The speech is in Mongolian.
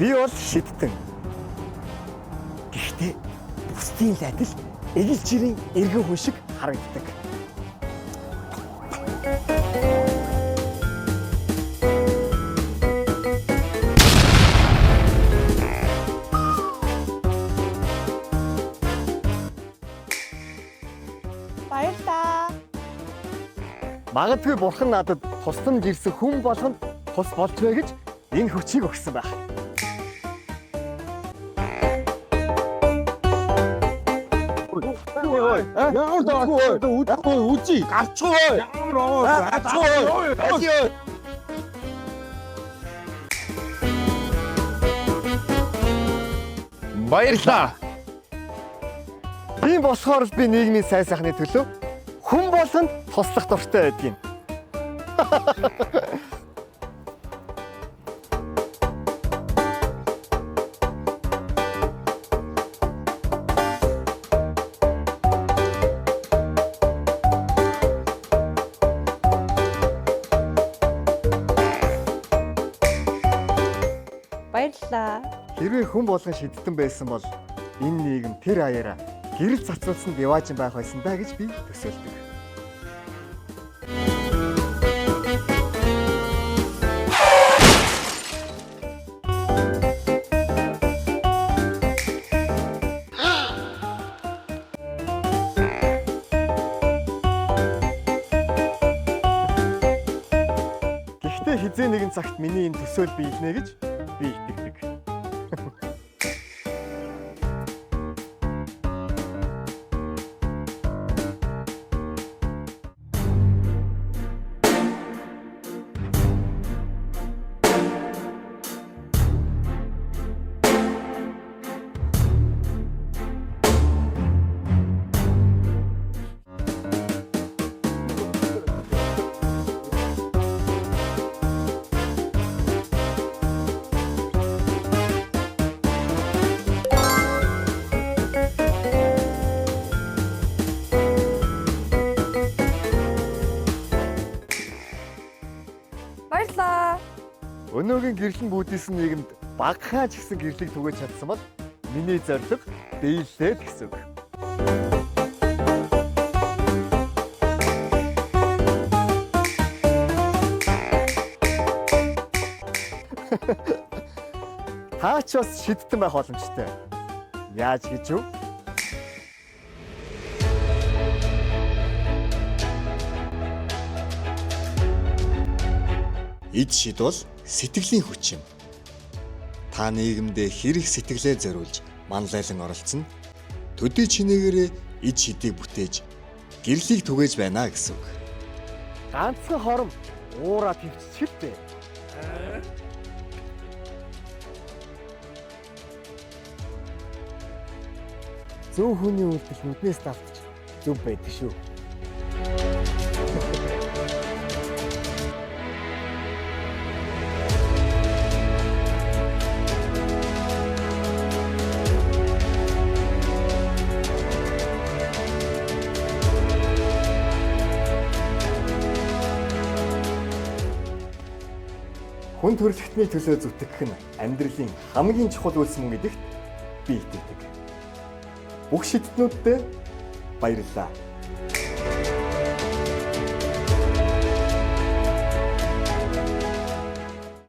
Би бол шидтэн. Гэхдээ бусдын л адил эгэл жирийн эргэн хүн шиг харагддаг. Баярлаа. Магадгүй бурхан надад тусламж ирсэн хүн болгонд тус болж бай гэж энэ хүчийг өгсөн байх. Ямар даа үгүй үгүй гарчгүй ямар овоо гарчгүй. Баярлалаа. Тийм болохоор л би нийгмийн сайн сайхны төлөө хүн болгонд туслах дуртай байдаг юм. Баярлалаа. Хэрвээ хүн болгон шидтэн байсан бол энэ нийгэм тэр аяараа гэрэл цацуулсан диваажин байх байсан даа гэж би төсөөлдөг. Гэхдээ хизээ нэгэн цагт миний энэ төсөөл биелнэ гэж би итгэдэг. Баярлалаа. Өнөөгийн гэрлэн бүүдийсэн нийгэмд багахан ч гэсэн гэрлийг түгээж чадсан бол миний зорилго биеллээ л гэсэн үг. Та ч бас шидтэн байх боломжтой. Яаж гэж юу? Эд шид бол сэтгэлийн хүч юм. Та нийгэмдээ хэрэг сэтгэлээ зориулж манлайлан оролцсон төдий чинээгээрээ эд шидийг бүтээж гэрлийг түгээж байна гэсэн үг. Ганцхан хором уура төвччих л дээ. Зөв хүний үйлдэл нүднээс давтаж зөв байдаг шүү. Хүн төрөлхтний төлөө зүтгэх нь амьдралын хамгийн чухал үйлс мөн гэдэгт би итгэдэг. Бүх шидтнүүддээ баярлалаа.